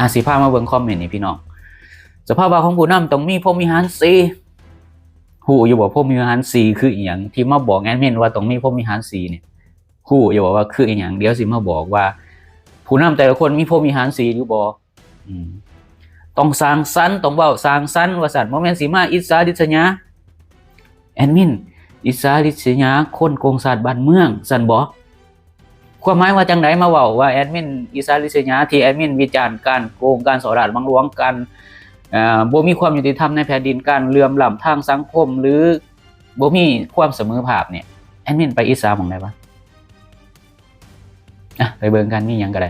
ອາ ຊິພາມາເບິ່ງຄອມເມັນນີ້ພີ່ນ້ອງ. ສະພາວະຂອງຜູ້ນຳຕ້ອງມີພົມວິຫານສີ່. ຮູ້ຢູ່ບໍ່ ພົມວິຫານສີ່ຄືອີ່ຫຍັງ? ທີ່ມາບອກແອດມິນວ່າຕ້ອງມີພົມວິຫານສີ່ນີ້ ຮູ້ຢູ່ບໍ່ວ່າຄືອີ່ຫຍັງ? ດຽວຊິມາບອກວ່າຜູ້ນຳແຕ່ລະຄົນມີພົມວິຫານສີ່ຢູ່ບໍ່? ອືມ ຕ້ອງສ້າງສັນ, ຕ້ອງເວົ້າສ້າງສັນວ່າຊັ້ນ, ບໍ່ແມ່ນຊິມາອິດສາລິດສະຫຍາ. ແອດມິນອິດສາລິດສະຫຍາຄົນໂກງຊາດບ້ານເມືອງຊັ້ນບໍ? ຄວາມໝາຍວ່າຈັ່ງໃດ? ມາເວົ້າວ່າແອດມິນອິດສາລິດສະຫຍາ ທີ່ແອດມິນວິຈານການໂກງ, ການສໍ້ລາດບັງຫຼວງ, ການ ເອີ ບໍ່ມີຄວາມຍຸຕິທຳໃນແຜ່ນດິນ, ການເຫຼື່ອມລ້ຳທາງສັງຄົມ ຫຼື ບໍ່ມີຄວາມສະເໝີພາບນີ້ ແອດມິນໄປອິດສາໝ່ອງໃດວະ? ອະ ໄປເບິ່ງກັນ ມີຫຍັງກໍໄດ້.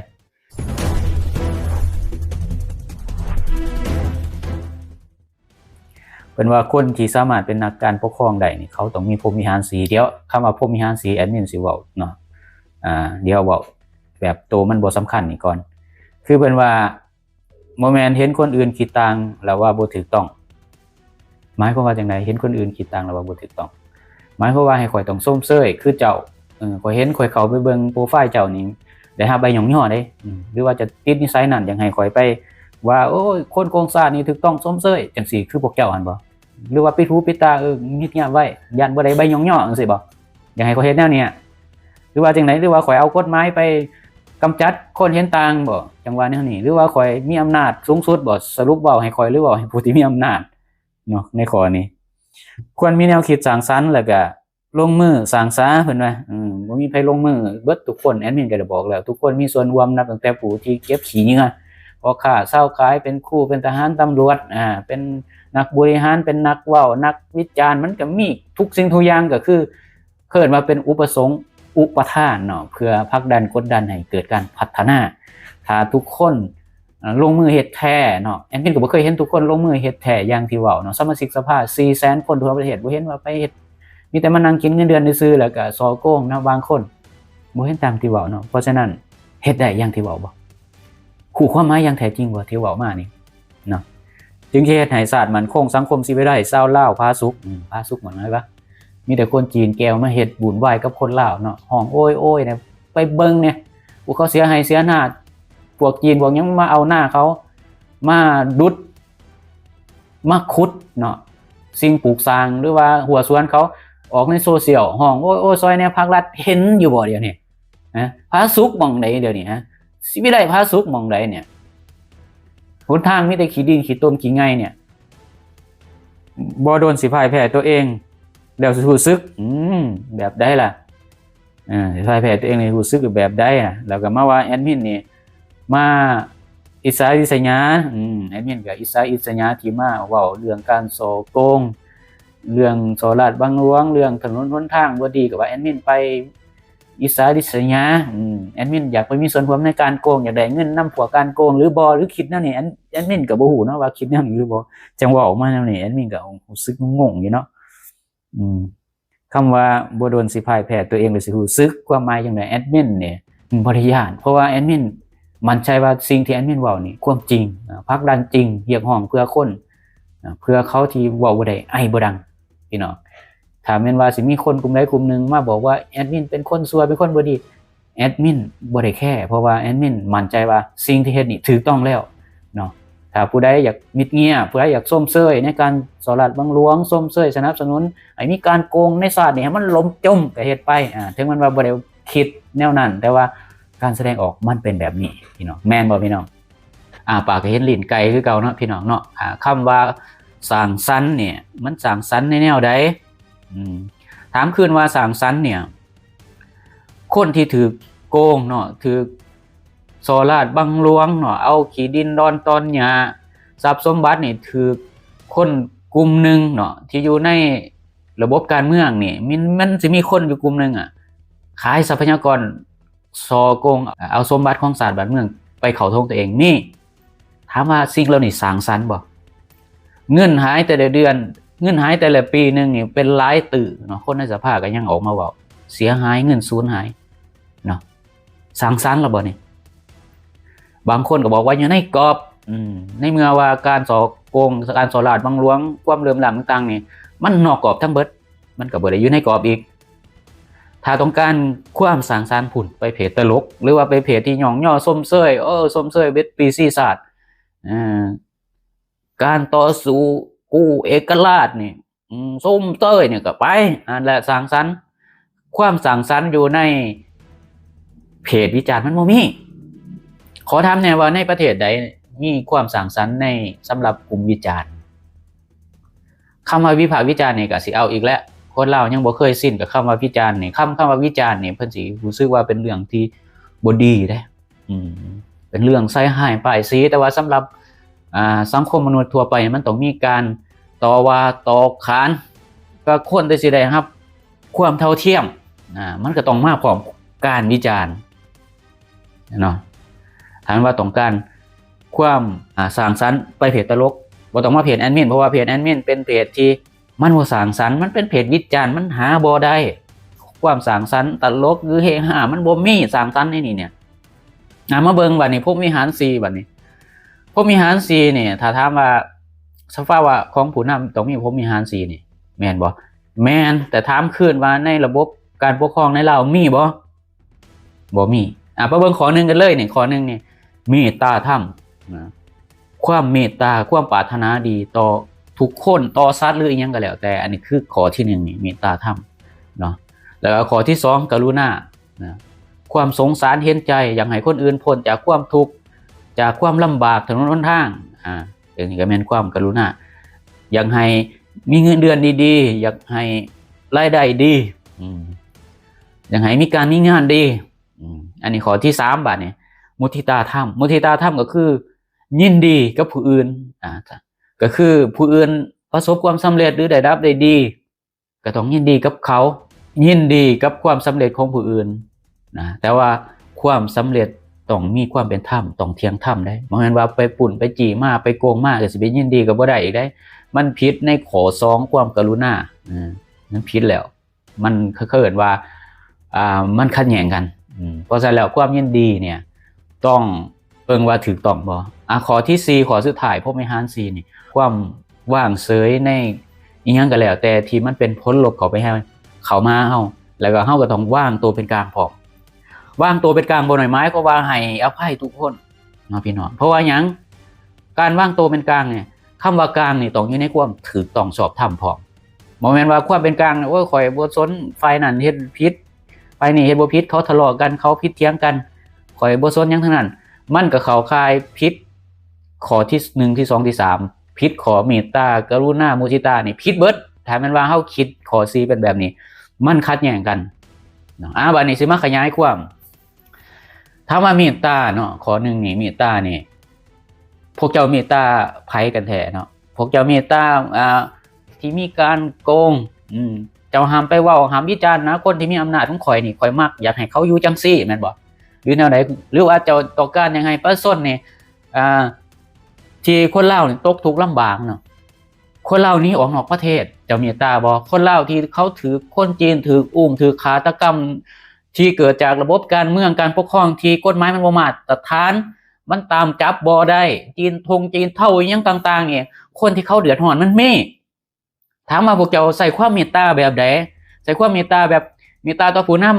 ເພິ່ນວ່າຄົນທີ່ສາມາດເປັນນັກການປົກຄອງໄດ້ນີ້ ເຂົາຕ້ອງມີພົມວິຫານສີ່. ດຽວ ຄຳວ່າພົມວິຫານສີ່ ແອດມິນຊິເວົ້າເນາະ ອາ ດຽວເວົ້າແບບໂຕມັນບໍ່ສຳຄັນນີ້ກ່ອນ. ຄືເພິ່ນວ່າ ບໍ່ແມ່ນເຫັນຄົນອື່ນຄິດຕ່າງແລ້ວວ່າບໍ່ຖືກຕ້ອງ. ໝາຍຄວາມວ່າຈັ່ງໃດ? ເຫັນຄົນອື່ນຄິດຕ່າງແລ້ວວ່າບໍ່ຖືກຕ້ອງ ໝາຍຄວາມວ່າໃຫ້ຂ້ອຍຕ້ອງຊົມເຊີຍຄືເຈົ້າ. ເອີ ຂ້ອຍເຫັນ ຂ້ອຍເຂົ້າໄປເບິ່ງໂປຣໄຟລ໌ເຈົ້ານີ້ ໄດ້ຮັບໃບຍ້ອງຍໍເດ້. ອືມ ຫຼືວ່າຈະຕິດນິໄສນັ້ນ ຢາກໃຫ້ຂ້ອຍໄປວ່າ ໂອ້ຍ ຄົນໂກງຊາດນີ້ຖືກຕ້ອງຊົມເຊີຍ ຈັ່ງຊີ້ຄືພວກເຈົ້າຫັ້ນບໍ? ຫຼືວ່າປິດຫູປິດຕາ ເອີ ງຽບໆໄວ້ ຢ້ານບໍ່ໄດ້ໃບຍ້ອງຍໍ ຈັ່ງຊີ້ບໍ? ຢາກໃຫ້ຂ້ອຍເຮັດແນວນີ້ ຫຼືວ່າຈັ່ງໃດ? ຫຼືວ່າຂ້ອຍເອົາກົດໝາຍໄປກຳຈັດຄົນເຫັນຕ່າງບໍ? ຈັ່ງວ່າແນວນີ້ ຫຼືວ່າຂ້ອຍມີອຳນາດສູງສຸດບໍ? ສະຫຼຸບເວົ້າໃຫ້ຂ້ອຍ ຫຼືເວົ້າໃຫ້ຜູ້ທີ່ມີອຳນາດເນາະ? ໃນຂໍ້ນີ້ ຄວນມີແນວຄິດສ້າງສັນ ແລ້ວກະລົງມືສ້າງສາ ເພິ່ນວ່າ. ອືມ ບໍ່ມີໃຜລົງມືເບິດທຸກຄົນ. ແອດມິນກໍໄດ້ບອກແລ້ວ ທຸກຄົນມີສ່ວນຮ່ວມ ນັບຕັ້ງແຕ່ຜູ້ທີ່ເກັບຂີ້ເຫຍື້ອ, ພໍ່ຄ້າຊາວຂາຍ, ເປັນຄູ, ເປັນທະຫານ, ຕຳຫຼວດ, ອາ ເປັນນັກບໍລິຫານ, ເປັນນັກເວົ້າ, ນັກວິຈານ, ມັນກໍມີທຸກສິ່ງທຸກຢ່າງ. ກໍຄື ເອີ້ນວ່າເປັນອຸປະສົງ ອຸປະທານເນາະ ເພື່ອຜັກດັນກົດດັນໃຫ້ເກີດການພັດທະນາ. ຖ້າທຸກຄົນ ເອີ ລົງມືເຮັດແທ້ເນາະ, ແອດມິນກໍບໍ່ເຄີຍເຫັນທຸກຄົນລົງມືເຮັດແທ້ຢ່າງທີ່ເວົ້າເນາະ. ສະມາຊິກສະພາສີ່ແສນຄົນທົ່ວປະເທດ ບໍ່ເຫັນວ່າໃຜເຮັດ, ມີແຕ່ມານັ່ງກິນເງິນເດືອນຊື່ໆ ແລ້ວກໍສໍ້ໂກງນະບາງຄົນ, ບໍ່ເຫັນຕາມທີ່ເວົ້າເນາະ. ເພາະສະນັ້ນ ເຮັດໄດ້ຢ່າງທີ່ເວົ້າບໍ່? ຮູ້ຄວາມໝາຍຢ່າງແທ້ຈິງບໍ່ ທີ່ເວົ້າມານີ້ເນາະ? ຈຶ່ງຈະເຮັດໃຫ້ຊາດໝັ້ນຄົງ, ສັງຄົມຊີວິໄລ, ຊາວລາວຜາສຸກ. ອືມ ຜາສຸກໝັ້ນໄງວະ? ມີແຕ່ຄົນຈີນແກ່ວມາເຮັດວຸ້ນວາຍກັບຄົນລາວເນາະ, ຮ້ອງໂອຍໆ ໄປເບິ່ງແດ່ ພວກເຂົາເສຍໄຮ່ເສຍນາ, ພວກຈີນພວກຫຍັງມາເອົານາເຂົາ, ມາດຸດ, ມາຂຸດເນາະ ສິ່ງປູກສ້າງ ຫຼືວ່າຮົ້ວສວນເຂົາ, ອອກໃນໂຊຊຽວ ຮ້ອງໂອຍໆ ຊ່ອຍແດ່ ພາກລັດ. ເຫັນຢູ່ບໍ່ດຽວນີ້? ຮະ ຜາສຸກໝ່ອງໃດດຽວນີ້? ຮະ ຊິໄປໄດ້ຜາສຸກໝ່ອງໃດເນຍ? ຫົນທາງມີແຕ່ຂີ້ດິນ ຂີ້ຕົມ ຂີ້ໄງ່ເນຍ. ບໍ່ດົນຊິພ່າຍແພ້ຕົວເອງ ແລ້ວຊິຮູ້ສຶກ. ອືມ ແບບໃດລະ? ເອີ ພ່າຍແພ້ຕົວເອງນີ້ຮູ້ສຶກແບບໃດນະ? ແລ້ວກໍມາວ່າແອດມິນນີ້ມາອິດສາລິດສະຫຍາ. ອືມ ແອດມິນກໍອິດສາລິດສະຫຍາທີ່ມາເວົ້າເລື່ອງການສໍ້ໂກງ, ເລື່ອງສໍ້ລາດບັງຫຼວງ, ເລື່ອງຖະໜົນຫົນທາງບໍ່ດີ, ກໍວ່າແອດມິນໄປອິດສາລິດສະຫຍາ. ອືມ ແອດມິນຢາກໄປມີສ່ວນຮ່ວມໃນການໂກງ, ຢາກໄດ້ເງິນນຳພວກການໂກງຫຼືບໍ່ ຫຼືຄິດແນວນີ້? ແອດ ແອດມິນກໍບໍ່ຮູ້ເນາະວ່າຄິດແນວນີ້ຫຼືບໍ່. ຈັ່ງເວົ້າອອກມາແນວນີ້ ແອດມິນກໍຮູ້ສຶກງົງໆຢູ່ເນາະ. ອືມ ຄຳວ່າບໍ່ດົນຊິພ່າຍແພ້ຕົວເອງ ແລ້ວຊິຮູ້ສຶກ ຄວາມໝາຍຈັ່ງໃດ? ແອດມິນນີ້ບໍ່ໄດ້ຢ້ານ ເພາະວ່າແອດມິນໝັ້ນໃຈວ່າສິ່ງທີ່ແອດມິນເວົ້ານີ້ຄວາມຈິງ, ອາ ຜັກດັນຈິງ, ຮຽກຮ້ອງເພື່ອຄົນ, ອາ ເພື່ອເຂົາທີ່ເວົ້າບໍ່ໄດ້ ໄອບໍ່ດັງ ພີ່ນ້ອງ. ຖ້າແມ່ນວ່າຊິມີຄົນກຸ່ມໃດກຸ່ມໜຶ່ງມາບອກວ່າແອດມິນເປັນຄົນຊົ່ວ ເປັນຄົນບໍ່ດີ, ແອດມິນບໍ່ໄດ້ແຄ ເພາະວ່າແອດມິນໝັ້ນໃຈວ່າສິ່ງທີ່ເຮັດນີ້ຖືກຕ້ອງແລ້ວເນາະ. ຖ້າຜູ້ໃດຢາກມິດງຽບ ຜູ້ໃດຢາກຊົມເຊີຍໃນການສໍ້ລາດບັງຫຼວງ, ຊົມເຊີຍສະໜັບສະໜູນໃຫ້ມີການໂກງໃນຊາດນີ້ ໃຫ້ມັນລົ້ມຈົມ ກໍເຮັດໄປ. ອາ ເຖິງແມ່ນວ່າບໍ່ໄດ້ຄິດແນວນັ້ນ ແຕ່ວ່າການສະແດງອອກມັນເປັນແບບນີ້ ພີ່ນ້ອງ, ແມ່ນບໍ່ພີ່ນ້ອງ? ອາ ປາກກໍເຫັນຕີນໄກ່ຄືເກົ່າເນາະ ພີ່ນ້ອງເນາະ. ອາ ຄຳວ່າສ້າງສັນນີ້ ມັນສ້າງສັນໃນແນວໃດ? ອືມ ຖາມຄືນວ່າສ້າງສັນນີ້ ຄົນທີ່ຖືກໂກງເນາະ, ຖືກສໍ້ລາດບັງຫຼວງເນາະ, ເອົາຂີ້ດິນດອນຕອນຫຍ້າ, ຊັບສົມບັດນີ້ຖືກຄົນກຸ່ມໜຶ່ງເນາະ ທີ່ຢູ່ໃນລະບົບການເມືອງນີ້ ມັນ ມັນຊິມີຄົນຢູ່ກຸ່ມໜຶ່ງອະ ຂາຍຊັບພະຍາກອນ ສໍ້ໂກງ ເອົາສົມບັດຂອງຊາດບ້ານເມືອງໄປເຂົ້າຖົງຕົວເອງ. ມີ ຖາມວ່າສິ່ງເຫຼົ່ານີ້ສ້າງສັນບໍ່? ເງິນຫາຍແຕ່ລະເດືອນ, ເງິນຫາຍແຕ່ລະປີໜຶ່ງນີ້ເປັນຫຼາຍຕື້ເນາະ, ຄົນໃນສະພາກໍຍັງອອກມາເວົ້າ ເສຍຫາຍ, ເງິນສູນຫາຍເນາະ. ສ້າງສັນລະບໍ່ນີ້? ບາງຄົນກໍບອກວ່າຢູ່ໃນກອບ. ອືມ ໃນເມື່ອວ່າການສໍ້ໂກງ, ການສໍ້ລາດບັງຫຼວງ, ຄວາມເຫຼື່ອມລ້ຳຕ່າງໆນີ້ ມັນນອກກອບທັງເບິດ, ມັນກໍບໍ່ໄດ້ຢູ່ໃນກອບອີກ. ຖ້າຕ້ອງການຄວາມສ້າງສັນພຸ້ນ ໄປເພຈຕະຫຼົກ ຫຼືວ່າໄປເພຈທີ່ຍ້ອງຍໍຊົມເຊີຍ, ເອີ ຊົມເຊີຍເບັດປີຊີຊາດ, ເອີ ການຕໍ່ສູ້ກູ້ເອກະລາດນີ້ ອືມ ຊົມເຊີຍນີ້ກໍໄປ ອັນແຫຼະ ສ້າງສັນ ຄວາມສ້າງສັນຢູ່ໃນເພດວິຈານມັນບໍ່ມີ. ຂໍຖາມແດ່ວ່າໃນປະເທດໃດມີຄວາມສ້າງສັນໃນ ສຳລັບກຸ່ມວິຈານ? ຄຳວ່າວິພາກວິຈານນີ້ກໍຊິເອົາອີກແຫຼະ ຄົນລາວຍັງບໍ່ເຄີຍຊິນກັບຄຳວ່າວິຈານນີ້. ຄຳ ຄຳວ່າວິຈານນີ້ ເພິ່ນຊິຮູ້ສຶກວ່າເປັນເລື່ອງທີ່ບໍ່ດີເດ້ ອືມ ເປັນເລື່ອງໃສ່ຮ້າຍປ້າຍສີ. ແຕ່ວ່າສຳລັບ ອ່າ ສັງຄົມມະນຸດທົ່ວໄປ ມັນຕ້ອງມີການຕໍ່ວ່າຕໍ່ຂານ ກໍຄວນແຕ່ຊິໄດ້ຮັບຄວາມເທົ່າທຽມ ອ່າ ມັນກໍຕ້ອງມາພ້ອມການວິຈານເນາະ. ຖ້າວ່າຕ້ອງການຄວາມ ອ່າ ສ້າງສັນ ໄປເພຈຕະຫຼົກ ບໍ່ຕ້ອງມາເພຈແອດມິນ ເພາະວ່າເພຈແອດມິນເປັນເພຈທີ່ ມັນບໍ່ສ້າງສັນ ມັນເປັນເພຈວິຈານ ມັນຫາບໍ່ໄດ້. ຄວາມສ້າງສັນ ຕະຫຼົກ ຫຼື ເຮຮາ ມັນບໍ່ມີສ້າງສັນໃນນີ້ເນຍ. ອ່າ ມາເບິ່ງບັດນີ້ ພົມວິຫານສີ່ ບັດນີ້ ພົມວິຫານສີ່ນີ້ ຖ້າຖາມວ່າສະພາວະຂອງຜູ້ນຳຕ້ອງມີພົມວິຫານສີ່ນີ້ ແມ່ນບໍ່? ແມ່ນ. ແຕ່ຖາມຄືນວ່າໃນລະບົບການປົກຄອງໃນລາວມີບໍ່? ບໍ່ມີ. ອ່າ ໄປເບິ່ງຂໍ້ໜຶ່ງກັນເລີຍນີ້ ຂໍ້ໜຶ່ງນີ້ ເມດຕາທຳນະ ຄວາມເມດຕາ ຄວາມປາດຖະໜາດີຕໍ່ທຸກຄົນ ຕໍ່ສັດ ຫຼື ອີ່ຫຍັງກໍແລ້ວແຕ່ ອັນນີ້ຄືຂໍ້ທີໜຶ່ງນີ້ ເມດຕາທຳເນາະ. ແລ້ວກໍຂໍ້ທີສອງ ກະລຸນານະ ຄວາມສົງສານເຫັນໃຈ ຢາກໃຫ້ຄົນອື່ນພົ້ນຈາກຄວາມທຸກ ຈາກຄວາມລຳບາກ ຖະໜົນຫົນທາງ ອ່າ ອັນນີ້ກໍແມ່ນຄວາມກະລຸນາ ຢາກໃຫ້ມີເງິນເດືອນດີໆ ຢາກໃຫ້ລາຍໄດ້ດີ ອືມ ຢາກໃຫ້ມີການມີງານດີ ອືມ ອັນນີ້ຂໍ້ທີສາມ ບາດນີ້ ມຸທິຕາທຳ ມຸທິຕາທຳກໍຄື ຍິນດີກັບຜູ້ອື່ນ ອ່າ ກໍຄືຜູ້ອື່ນປະສົບຄວາມສຳເລັດ ຫຼື ໄດ້ດັບໄດ້ດີ ກໍຕ້ອງຍິນດີກັບເຂົາ ຍິນດີກັບຄວາມສຳເລັດຂອງຜູ້ອື່ນນະ. ແຕ່ວ່າຄວາມສຳເລັດຕ້ອງມີຄວາມເປັນທຳ ຕ້ອງທ່ຽງທຳເດ້ ບໍ່ແມ່ນວ່າໄປປຸ້ນໄປຈີ້ມາ ໄປໂກງມາ ກໍຊິໄປຍິນດີກໍບໍ່ໄດ້ອີກເດ້. ມັນຜິດໃນຂໍ້ສອງ ຄວາມກະລຸນາ ເອີ ມັນຜິດແລ້ວ. ມັນ ເຂົາເອີ້ນວ່າ ອ່າ ມັນຂັດແຍ່ງກັນ. ອືມ ເພາະສະນັ້ນແລ້ວ ຄວາມຍິນດີເນ່ຍ ຕ້ອງເບິ່ງວ່າຖືກຕ້ອງບໍ່. ອ່າ ຂໍ້ທີສີ່ ຂໍ້ສຸດທ້າຍ ພົມວິຫານສີ່ນີ້ ຄວາມວ່າງເສີຍໃນອີ່ຫຍັງກໍແລ້ວແຕ່ທີ່ມັນເປັນຜົນລົບເຂົ້າໄປໃຫ້ ເຂົ້າມາເຮົາ ແລ້ວກໍເຮົາກໍຕ້ອງວາງໂຕເປັນກາງພ້ອມ. ວາງໂຕເປັນກາງບໍ່ໄດ້ໝາຍຄວາມວ່າໃຫ້ອະໄພທຸກຄົນເນາະ ພີ່ນ້ອງ. ເພາະວ່າຫຍັງ? ການວາງໂຕເປັນກາງນີ້ ຄຳວ່າກາງນີ້ຕ້ອງຢູ່ໃນຄວາມຖືກຕ້ອງຊອບທຳພ້ອມ. ບໍ່ແມ່ນວ່າຄວາມເປັນກາງ ໂອ້ຍ ຂ້ອຍບໍ່ສົນ ຝ່າຍນັ້ນເຮັດຜິດ ຝ່າຍນີ້ເຮັດບໍ່ຜິດ ເຂົາທະເລາະກັນ ເຂົາຜິດຖຽງກັນ ຂ້ອຍບໍ່ສົນຫຍັງທັງນັ້ນ. ມັນກໍເຂົ້າຂ່າຍຜິດຂໍ້ທີໜຶ່ງ ທີສອງ ທີສາມ ຜິດຂໍ້ເມດຕາ ກະລຸນາ ມຸທິຕານີ້ ຜິດເບິດ. ຖ້າແມ່ນວ່າເຮົາຄິດຂໍ້ສີ່ເປັນແບບນີ້ ມັນຂັດແຍ່ງກັນເນາະ. ອ່າ ບາດນີ້ຊິມາຂະຫຍາຍຄວາມ ຖາມວ່າເມດຕາເນາະ ຂໍ້ໜຶ່ງນີ້ ເມດຕານີ້ ພວກເຈົ້າເມດຕາໃຜກັນແທ້ເນາະ? ພວກເຈົ້າເມດຕາ ອ່າ ທີ່ມີການໂກງ ອືມ ເຈົ້າຫ້າມໄປເວົ້າ ຫ້າມວິຈານນະ ຄົນທີ່ມີອຳນາດຂອງຂ້ອຍນີ້ ຂ້ອຍມັກ ຢາກໃຫ້ເຂົາຢູ່ຈັ່ງຊີ້ ແມ່ນບໍ່? ຫຼືແນວໃດ? ຫຼືວ່າເຈົ້າຕ້ອງການຢາກໃຫ້ປະຊາຊົນນີ້ ອ່າ ທີ່ຄົນລາວນີ້ຕົກທຸກລຳບາກເນາະ ຄົນລາວໜີອອກນອກປະເທດ ເຈົ້າເມດຕາບໍ່? ຄົນລາວທີ່ເຂົາຖືກຄົນຈີນ ຖືກອຸ້ມ ຖືກຄາດຕະກຳ ທີ່ເກີດຈາກລະບົບການເມືອງ ການປົກຄອງທີ່ກົດໝາຍມັນບໍ່ມາດຕະຖານ ມັນຕາມຈັບບໍ່ໄດ້ ຈີນທົງຈີນເທົາ ອີ່ຫຍັງຕ່າງໆນີ້ ຄົນທີ່ເຂົາເດືອດຮ້ອນມັນມີ. ຖາມວ່າພວກເຈົ້າໃຊ້ຄວາມເມດຕາແບບໃດ? ໃຊ້ຄວາມເມດຕາແບບເມດຕາຕໍ່ຜູ້ນຳ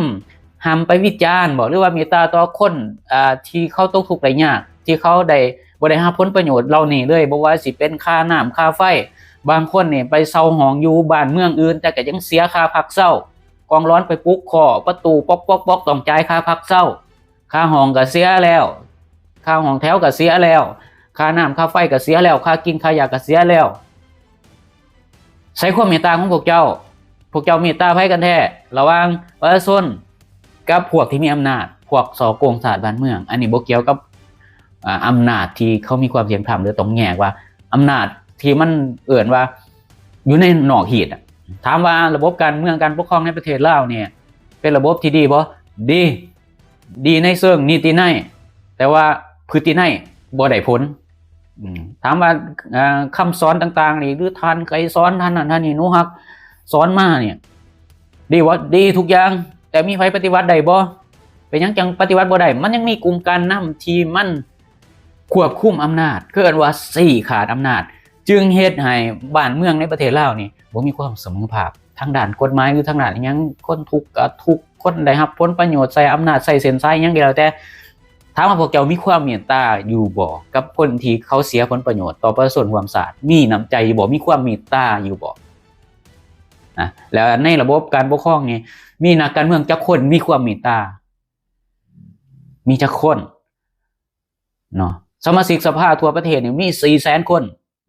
ຫ້າມໄປວິຈານບໍ? ຫຼືວ່າເມດຕາຕໍ່ຄົນ ອ່າ ທີ່ເຂົາຕົກທຸກໄດ້ຍາກ ທີ່ເຂົາໄດ້ ບໍ່ໄດ້ຮັບຜົນປະໂຫຍດເຫຼົ່ານີ້ເລີຍ ບໍ່ວ່າຊິເປັນຄ່ານ້ຳຄ່າໄຟ? ບາງຄົນນີ້ໄປເຊົ່າຫ້ອງຢູ່ບ້ານເມືອງອື່ນ ແຕ່ກໍຍັງເສຍຄ່າພັກເຊົາ ກອງຫຼອນໄປປຸກເຄາະປະຕູ ປອກໆໆ ຕ້ອງຈ່າຍຄ່າພັກເຊົາ. ຄ່າຫ້ອງກໍເສຍແລ້ວ ຄ່າຫ້ອງແຖວກໍເສຍແລ້ວ ຄ່ານ້ຳຄ່າໄຟກໍເສຍແລ້ວ ຄ່າກິນຄ່າຢາກໍເສຍແລ້ວ. ໃສຄວາມເມດຕາຂອງພວກເຈົ້າ? ພວກເຈົ້າເມດຕາໃຜກັນແທ້ ລະຫວ່າງປະຊາຊົນກັບພວກທີ່ມີອຳນາດ ພວກສໍ້ໂກງຊາດບ້ານເມືອງ? ອັນນີ້ບໍ່ກ່ຽວກັບ ອາ ອຳນາດທີ່ເຂົາມີຄວາມທ່ຽງທຳ ຫຼື ຕ້ອງແຍກວ່າອຳນາດທີ່ມັນເອີ້ນວ່າຢູ່ໃນນອກຮີດອະ. ຖາມວ່າລະບົບການເມືອງ ການປົກຄອງໃນປະເທດລາວນີ້ ເປັນລະບົບທີ່ດີບໍ່? ດີ. ດີໃນເຊີງນິຕິໄນ ແຕ່ວ່າພຶດຕິໄນບໍ່ໄດ້ຜົນ. ອືມ ຖາມວ່າ ເອີ ຄຳສອນຕ່າງໆນີ້ ຫຼື ທ່ານໄກສອນ ທ່ານນັ້ນທ່ານນີ້ ໜູຮັກ ສອນມານີ້ ດີບໍ່? ດີທຸກຢ່າງ. ແຕ່ມີໃຜປະຕິບັດໄດ້ບໍ່? ເປັນຫຍັງຈັ່ງປະຕິບັດບໍ່ໄດ້? ມັນຍັງມີກຸ່ມການນຳທີ່ມັນຄວບຄຸມອຳນາດ ຄືເອີ້ນວ່າຊີ້ຂາດອຳນາດ ຈຶ່ງເຮັດໃຫ້ບ້ານເມືອງໃນປະເທດລາວນີ້ບໍ່ມີຄວາມສະເໝີພາບ ທາງດ້ານກົດໝາຍ ຫຼື ທາງດ້ານອີ່ຫຍັງ. ຄົນທຸກກໍທຸກ ຄົນໄດ້ຮັບຜົນປະໂຫຍດ ໃຊ້ອຳນາດ ໃຊ້ເສັ້ນສາຍຫຍັງກໍແລ້ວແຕ່ ຖາມວ່າພວກເຈົ້າມີຄວາມເມດຕາຢູ່ບໍ່ກັບຄົນທີ່ເຂົາເສຍຜົນປະໂຫຍດຕໍ່ປະຊາຊົນຮ່ວມຊາດ? ມີນ້ຳໃຈຢູ່ບໍ່? ມີຄວາມເມດຕາຢູ່ບໍ່? ນະ ແລ້ວໃນລະບົບການປົກຄອງນີ້ ມີນັກການເມືອງຈັກຄົນມີຄວາມເມດຕາ? ມີຈັກຄົນ? ເນາະ ສະມາຊິກສະພາທົ່ວປະເທດນີ້ມີສີ່ແສນຄົນ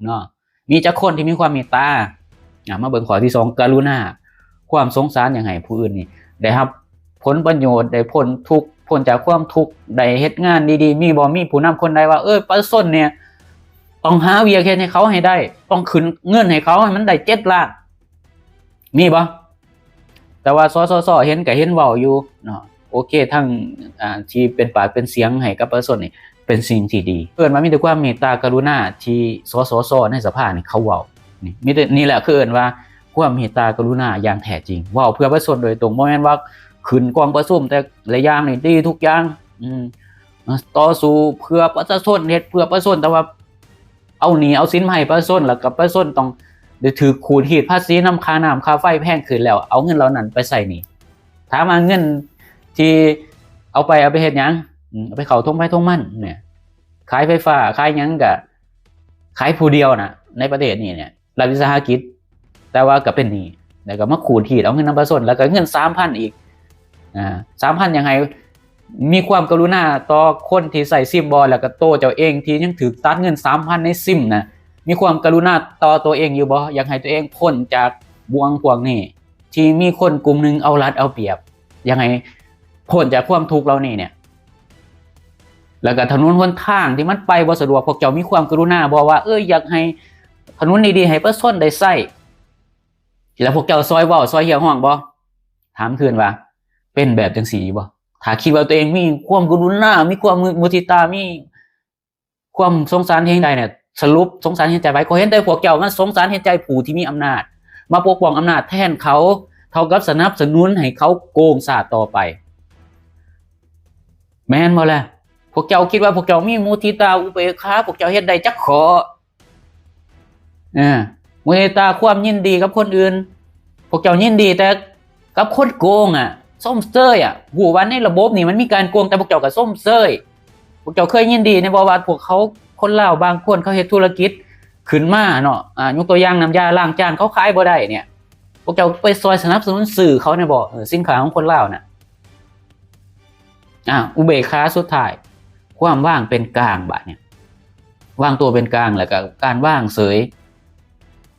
ເນາະ ມີຈັກຄົນທີ່ມີຄວາມເມດຕາ? ອາ ມາເບິ່ງຂໍ້ທີສອງ ກະລຸນາ ຄວາມສົງສານ ຢາກໃຫ້ຜູ້ອື່ນນີ້ໄດ້ຮັບຜົນປະໂຫຍດ ໄດ້ພົ້ນທຸກ ພົ້ນຈາກຄວາມທຸກ ໄດ້ເຮັດງານດີໆ ມີບໍ່? ມີຜູ້ນຳຄົນໃດວ່າ ເອີ ປະຊາຊົນນີ້ຕ້ອງຫາວຽກເຮັດໃຫ້ເຂົາໃຫ້ໄດ້ ຕ້ອງຂຶ້ນເງິນໃຫ້ເຂົາໃຫ້ມັນໄດ້ເຈັດລ້ານ ມີບໍ່? ແຕ່ວ່າ ສສຊ ເຫັນກະເຫັນເວົ້າຢູ່ເນາະ ໂອເຄ ທັງ ອ່າ ທີ່ເປັນປາກເປັນສຽງໃຫ້ກັບປະຊາຊົນນີ້ ເປັນສິ່ງທີ່ດີ ເອີ້ນວ່າມີແຕ່ຄວາມເມດຕາກະລຸນາທີ່ ສສຊ ໃນສະພານີ້ເຂົາເວົ້າ ນີ້ມີແຕ່ ນີ້ແຫຼະ ຄືເອີ້ນວ່າຄວາມເມດຕາກະລຸນາຢ່າງແທ້ຈິງ ເວົ້າເພື່ອປະຊາຊົນໂດຍຕົງ ບໍ່ແມ່ນວ່າຂຶ້ນກອງປະຊຸມແຕ່ລະຢ່າງນີ້ດີທຸກຢ່າງ ອືມ ຕໍ່ສູ້ເພື່ອປະຊາຊົນ ເຮັດເພື່ອປະຊາຊົນ ແຕ່ວ່າ ເອົາໜີ້ເອົາສິນມາໃຫ້ປະຊາຊົນ ແລ້ວກໍປະຊາຊົນຕ້ອງໄດ້ຖືກຂູດຮີດພາສີນຳ ຄ່ານ້ຳຄ່າໄຟແພງຂຶ້ນ ແລ້ວເອົາເງິນເຫຼົ່ານັ້ນໄປໃຊ້ໜີ້. ຖາມວ່າເງິນທີ່ເອົາໄປ ເອົາໄປເຮັດຫຍັງ? ອືມ ເອົາໄປເຂົ້າຖົງໃຜຖົງມັນແຫຼະ ຂາຍໄຟຟ້າ ຂາຍຫຍັງກະຂາຍຜູ້ດຽວນະ ໃນປະເທດນີ້ເນຍ ລັດວິສາຫະກິດ ແຕ່ວ່າກໍເປັນໜີ້ ແລ້ວກໍມາຂູດຮີດເອົາເງິນນຳປະຊາຊົນ ແລ້ວກໍເງິນສາມພັນອີກ ອ່າ ສາມພັນ ຢາກໃຫ້ມີຄວາມກະລຸນາຕໍ່ຄົນທີ່ໃຊ້ຊິມບໍ່? ແລ້ວກໍໂຕເຈົ້າເອງທີ່ຍັງຖືກຕັດເງິນສາມພັນໃນຊິມນະ ມີຄວາມກະລຸນາຕໍ່ຕົວເອງຢູ່ບໍ່? ຢາກໃຫ້ຕົວເອງພົ້ນຈາກບ່ວງພວກນີ້ ທີ່ມີຄົນກຸ່ມໜຶ່ງເອົາລັດເອົາປຽບ ຢາກໃຫ້ພົ້ນຈາກຄວາມທຸກເຫຼົ່ານີ້ເນຍ ແລ້ວກໍຖະໜົນຫົນທາງທີ່ມັນໄປບໍ່ສະດວກ ພວກເຈົ້າມີຄວາມກະລຸນາບໍ່ວ່າ ເອີ ຢາກໃຫ້ຖະໜົນດີໆໃຫ້ປະຊາຊົນໄດ້ໃຊ້? ແລ້ວພວກເຈົ້າຊ່ອຍເວົ້າຊ່ອຍຮຽກຮ້ອງບໍ່? ຖາມຄືນວ່າ ເປັນແບບຈັ່ງຊີ້ຢູ່ບໍ່? ຖ້າຄິດວ່າຕົວເອງມີຄວາມກະລຸນາ ມີຄວາມມຸທິຕາ ມີຄວາມສົງສານເຫັນໃຈເນຍ ສະຫຼຸບສົງສານເຫັນໃຈໃຜ? ກໍເຫັນແຕ່ພວກເຈົ້າມາສົງສານເຫັນໃຈຜູ້ທີ່ມີອຳນາດ ມາປົກປ້ອງອຳນາດແທນເຂົາ ເທົ່າກັບສະໜັບສະໜູນໃຫ້ເຂົາໂກງຊາດຕໍ່ໄປ ແມ່ນບໍ່ລະ? ພວກເຈົ້າຄິດວ່າພວກເຈົ້າມີມຸທິຕາອຸເບກຂາ ພວກເຈົ້າເຮັດໄດ້ຈັກຂໍ້? ເອີ ມຸທິຕາ ຄວາມຍິນດີກັບຄົນອື່ນ ພວກເຈົ້າຍິນດີແຕ່ກັບຄົນໂກງອະ ຊົມເຊີຍອະ ຮູ້ວ່າໃນລະບົບນີ້ມັນມີການໂກງ ແຕ່ພວກເຈົ້າກໍຊົມເຊີຍ. ພວກເຈົ້າເຄີຍຍິນດີແດ່ບໍ່ວ່າພວກເຂົາ ຄົນລາວບາງຄົນເຂົາເຮັດທຸລະກິດຂຶ້ນມາເນາະ ອາ ຍົກຕົວຢ່າງນ້ຳຢາລ້າງຈານເຂົາຂາຍບໍ່ໄດ້ເນຍ ພວກເຈົ້າໄປຊ່ອຍສະໜັບສະໜູນຊື້ເຂົາແດ່ບໍ່? ເອີ ສິນຄ້າຂອງຄົນລາວນະ ອາ ອຸເບກຂາສຸດທ້າຍ ຄວາມວາງເປັນກາງບາດນີ້ ວາງຕົວເປັນກາງ ແລ້ວກໍການວາງເສີຍ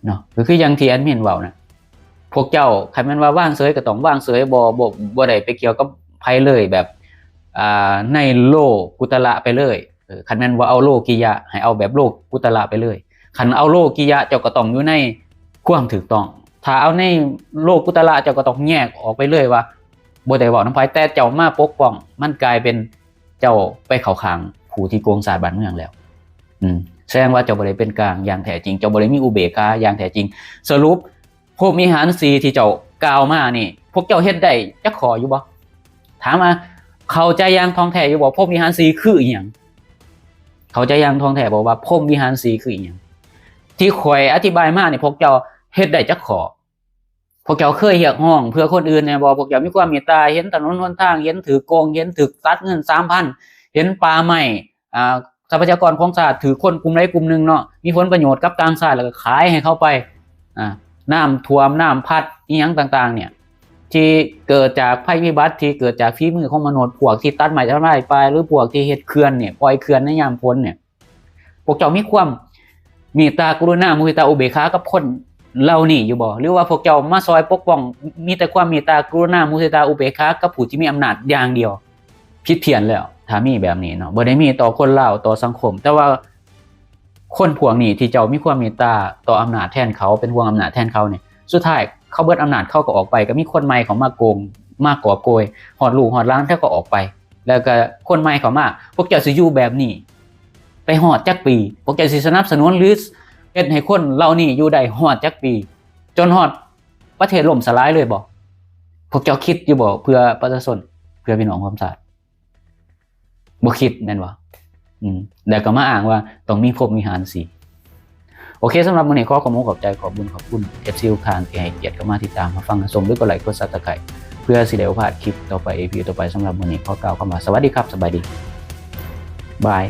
ເນາະ ກໍຄືຢ່າງທີ່ແອດມິນເວົ້ານະ ພວກເຈົ້າ ຄັນແມ່ນວ່າວາງເສີຍກໍຕ້ອງວາງເສີຍ ບໍ່ ບໍ່ ບໍ່ໄດ້ໄປກ່ຽວກັບໃຜເລີຍ ແບບ ອ່າ ໃນໂລກຸດຕະລະໄປເລີຍ ເອີ ຄັນແມ່ນວ່າເອົາໂລກິຍະ ໃຫ້ເອົາແບບໂລກຸດຕະລະໄປເລີຍ ຄັນເອົາໂລກິຍະ ເຈົ້າກໍຕ້ອງຢູ່ໃນຄວາມຖືກຕ້ອງ ຖ້າເອົາໃນໂລກຸດຕະລະ ເຈົ້າກໍຕ້ອງແຍກອອກໄປເລີຍວ່າ ບໍ່ໄດ້ເວົ້ານຳໃຜ ແຕ່ເຈົ້າມາປົກປ້ອງ ມັນກາຍເປັນເຈົ້າໄປເຂົ້າຂ້າງຜູ້ທີ່ໂກງຊາດບ້ານເມືອງແລ້ວ ອືມ ສະແດງວ່າເຈົ້າບໍ່ໄດ້ເປັນກາງຢ່າງແທ້ຈິງ ເຈົ້າບໍ່ໄດ້ມີອຸເບກຂາຢ່າງແທ້ຈິງ. ສະຫຼຸບ ພົມວິຫານສີ່ທີ່ເຈົ້າກ່າວມານີ້ ພວກເຈົ້າເຮັດໄດ້ຈັກຂໍ້ຢູ່ບໍ່? ຖາມວ່າເຂົ້າໃຈຢ່າງທ່ອງແທ້ຢູ່ບໍ່? ພົມວິຫານສີ່ຄືອີ່ຫຍັງ? ເຂົ້າໃຈຢ່າງທ່ອງແທ້ບໍ່ວ່າພົມວິຫານສີ່ຄືອີ່ຫຍັງ? ທີ່ຂ້ອຍອະທິບາຍມານີ້ ພວກເຈົ້າເຮັດໄດ້ຈັກຂໍ້? ພວກເຈົ້າເຄີຍຮຽກຮ້ອງເພື່ອຄົນອື່ນແດ່ບໍ່? ພວກເຈົ້າມີຄວາມເມດຕາ ເຫັນຖະໜົນຫົນທາງ ເຫັນຖືກໂກງ ເຫັນຖືກຕັດເງິນສາມພັນ ເຫັນປ່າໄມ້ ອ່າ ຊັບພະຍາກອນຂອງຊາດຖືກຄົນກຸ່ມໃດກຸ່ມໜຶ່ງເນາະ ມີຜົນປະໂຫຍດກັບຕ່າງຊາດ ແລ້ວກໍຂາຍໃຫ້ເຂົາໄປ ອ່າ ນ້ຳຖ້ວມ ນ້ຳພັດ ອີ່ຫຍັງຕ່າງໆເນຍ ທີ່ເກີດຈາກໄພພິບັດ ທີ່ເກີດຈາກຝີມືຂອງມະນຸດ ພວກທີ່ຕັດໄມ້ທຳລາຍປ່າ ຫຼື ພວກທີ່ເຮັດເຂື່ອນເນຍ ປ່ອຍເຂື່ອນໃນຍາມຝົນເນຍ ພວກເຈົ້າມີຄວາມເມດຕາ ກະລຸນາ ມຸທິຕາ ອຸເບກຂາກັບຄົນເຫຼົ່ານີ້ຢູ່ບໍ່? ຫຼືວ່າພວກເຈົ້າມາຊ່ອຍປົກປ້ອງ ມີແຕ່ຄວາມເມດຕາ ກະລຸນາ ມຸທິຕາ ອຸເບກຂາກັບຜູ້ທີ່ມີອຳນາດຢ່າງດຽວ? ຜິດພຽນແລ້ວ ຖ້າມີແບບນີ້ເນາະ ບໍ່ໄດ້ມີຕໍ່ຄົນລາວ ຕໍ່ສັງຄົມ ແຕ່ວ່າຄົນພວກນີ້ທີ່ເຈົ້າມີຄວາມເມດຕາຕໍ່ອຳນາດແທນເຂົາ ເປັນຫ່ວງອຳນາດແທນເຂົານີ້ ສຸດທ້າຍເຂົາເບິດອຳນາດ ເຂົາກໍອອກໄປ ກໍມີຄົນໃໝ່ເຂົ້າມາໂກງ ມາກອບໂກຍ ຮອດລູກຮອດຫຼານເຂົາກໍອອກໄປ ແລ້ວກໍຄົນໃໝ່ເຂົ້າມາ ພວກເຈົ້າຊິຢູ່ແບບນີ້ໄປຮອດຈັກປີ? ພວກເຈົ້າຊິສະໜັບສະໜູນ ຫຼື ເຮັດໃຫ້ຄົນເຫຼົ່ານີ້ຢູ່ໄດ້ຮອດຈັກປີ? ຈົນຮອດປະເທດລົ້ມສະຫຼາຍເລີຍບໍ່? ພວກເຈົ້າຄິດຢູ່ບໍ່ເພື່ອປະຊາຊົນ ເພື່ອພີ່ນ້ອງຮ່ວມຊາດ? ບໍ່ຄິດແມ່ນບໍ່? ອືມ ແລ້ວກໍມາອ້າງວ່າຕ້ອງມີພົມວິຫານສີ່. ໂອເຄ ສຳລັບມື້ນີ້ຂໍຂອບອົກຂອບໃຈ ຂອບບຸນຂອບຄຸນ ເອັຟຊີ ທຸກທ່ານທີ່ໃຫ້ກຽດເຂົ້າມາຕິດຕາມຮັບຟັງຮັບຊົມ ຫຼື ກົດໄລ ກົດ Subscribe ເພື່ອຊິໄດ້ບໍ່ພາດຄລິບຕໍ່ໄປ ອີ ພີ ຕໍ່ໄປ. ສຳລັບມື້ນີ້ຂໍກ່າວຄຳວ່າ ສະຫວັດດີຄັບ ສະບາຍດີ. ບາຍ.